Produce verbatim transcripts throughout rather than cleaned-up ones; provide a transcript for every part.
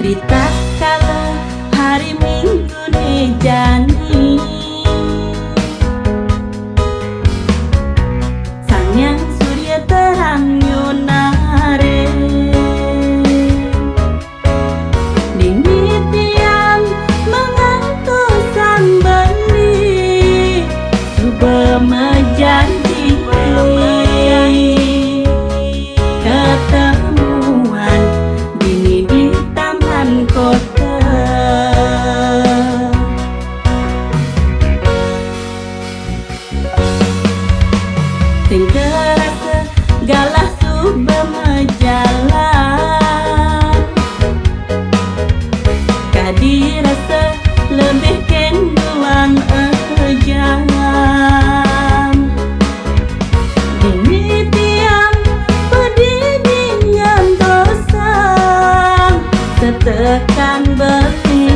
Di tatkala hari Minggu ne jani, Sang Hyang Surya terang nyonare. Dini tiang mengantos sang beli, suba majanji ketemuan dini di taman kota. Sing karasa galah suba majalan, kadi rasa lebih ken duang jam. Dini tiang padidi ngantosang setekan beli,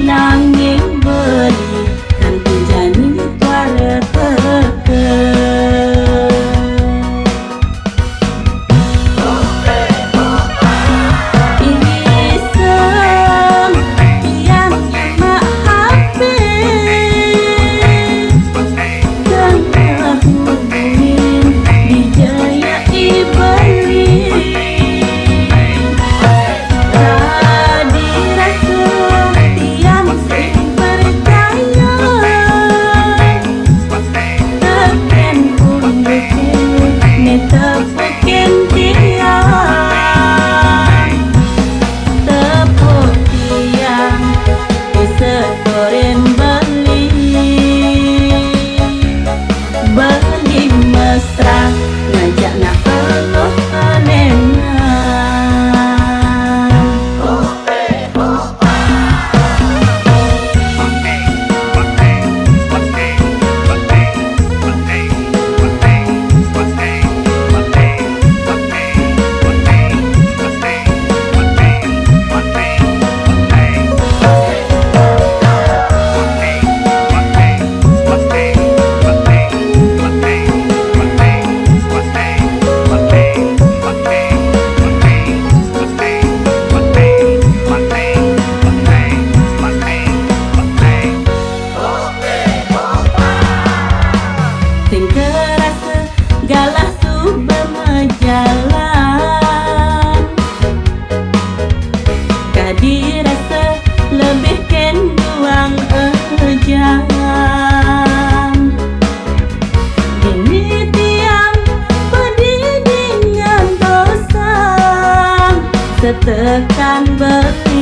nanging beli kanti jani tuara teka. Isem tiang nyemak H P, tengah hubungin dijaya i beli. Kadi rasa tiang sing percaya, teken unduke ne tepukin tiang. Tepuk tiang di setoren beli. Beli mesra ngajak nak Allah anengan. Sing karasa galah suba majalan, kadi rasa lebih ken duang jam. Dini tiang padidi ngantosang setekan beli.